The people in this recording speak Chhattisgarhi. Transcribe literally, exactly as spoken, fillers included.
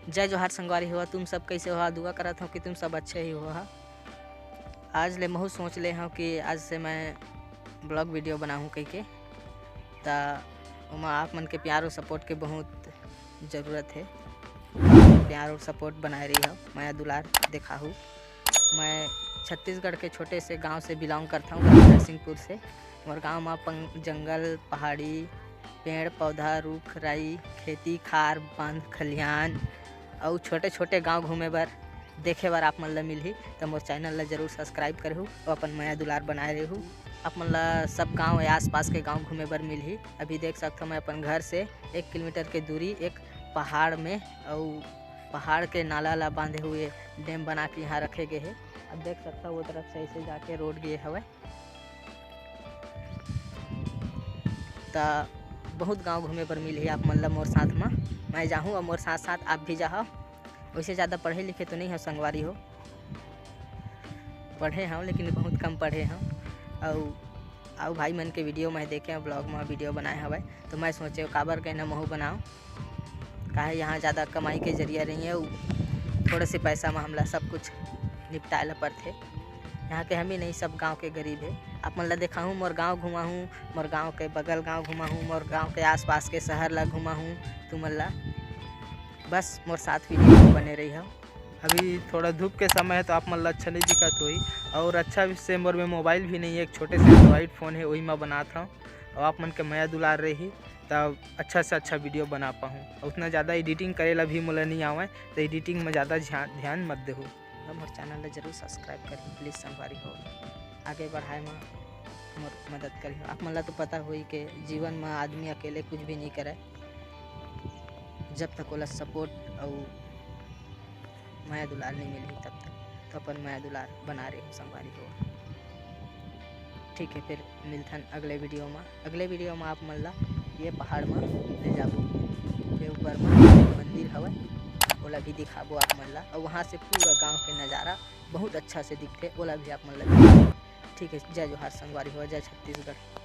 जय जोहार संगवारी हो, तुम सब कैसे हो? दुआ करत हव कि तुम सब अच्छे ही हो। आज ले महू सोच ले हव कि आज से मैं ब्लॉग वीडियो बनाहूँ कहिके, त ओमा आप मन के प्यार और सपोर्ट के बहुत ज़रूरत है। प्यार और सपोर्ट बनाए रही हो, मया दुलार देखाहू। मैं छत्तीसगढ़ के छोटे से गांव से बिलोंग करता हूँ, नरसिंहपुर से। मोर गांव में पं-, जंगल, पहाड़ी, पेड़ पौधा, रुख राई, खेती खार, बांध खलिहान अउ छोटे छोटे गांव घूमे बर, देखे बर आप मन ला मिलही। त मोर चैनल ला जरूर सब्सक्राइब करहू अउ अपन मया दुलार बनाए रहू। आप मन ला सब गांव या आसपास के गांव घूमे बर मिलही। अभी देख सकथो, मैं अपन घर से एक किलोमीटर के दूरी एक पहाड़ में अउ पहाड़ के नाला ला बांधे हुए डैम बना के यहाँ रखे गए हे। अब देख सकता वो तरफ से ऐसे जाके रोड गए हवय। त बहुत गांव घूमे बर मिलही आप मन ला मोर साथ मा। मैं जाहूँ अउ मोर साथ साथ आप भी जाहव। वैसे ज़्यादा पढ़े लिखे तो नहीं हो संगवारी हो, पढ़े हव लेकिन बहुत कम पढ़े हव। अउ अउ भाई मन के वीडियो मैं देखे हव, ब्लॉग में वीडियो बनाए हवय, तो मैं सोचे काबर के ना महू बनाओ। काहे यहाँ ज़्यादा कमाई के जरिया नहीं है, उ थोड़े से पैसा में हमला सब कुछ निपटाए ला पड़थे। यहाँ के हम ही नहीं, सब गांव के गरीब है। आप मन ला देखाहूँ, मोर गांव घुमाहूँ, मोर गांव के बगल गांव घुमाहूँ, मोर गांव के आसपास के शहर ला घुमाहूँ। तुमन ला बस मोर साथ वीडियो में बने रही हो। अभी थोड़ा धूप के समय है तो आप मन ला अच्छा नहीं दिखत होही, और अच्छा से मोर में मोबाइल भी नहीं है, एक छोटे से एंड्रॉइड फ़ोन है, वही में बनात हूँ। और आप मन के मया दुलार रही तब अच्छा से अच्छा वीडियो बना पाहूँ। उतना ज़्यादा एडिटिंग करे ला भी मोला नहीं आवे, तो एडिटिंग में ज़्यादा ध्यान ध्यान मत देहू। तो मोर चैनल ला जरूर सब्सक्राइब करही प्लीज संगवारी हो, आगे बढ़ाए में मोर मदद करही। आप मन ला तो पता होही के जीवन में आदमी अकेले कुछ भी नहीं करे, जब तक ओला सपोर्ट अउ मया दुलार नहीं मिलही तब तक। तो अपन मया दुलार बना रहे हो संगवारी हो। ठीक है, फिर मिलथन अगले वीडियो में। अगले वीडियो में आप मन ला ये पहाड़ में ले जाबो, ये ऊपर में मंदिर हवय, ओला भी दिखाबो आप मन ला। और वहाँ से पूरा गांव के नज़ारा बहुत अच्छा से दिखथे, ओला भी आप मन ला दिखाबो। ठीक है, जय जोहार संगवारी हो, जय छत्तीसगढ़।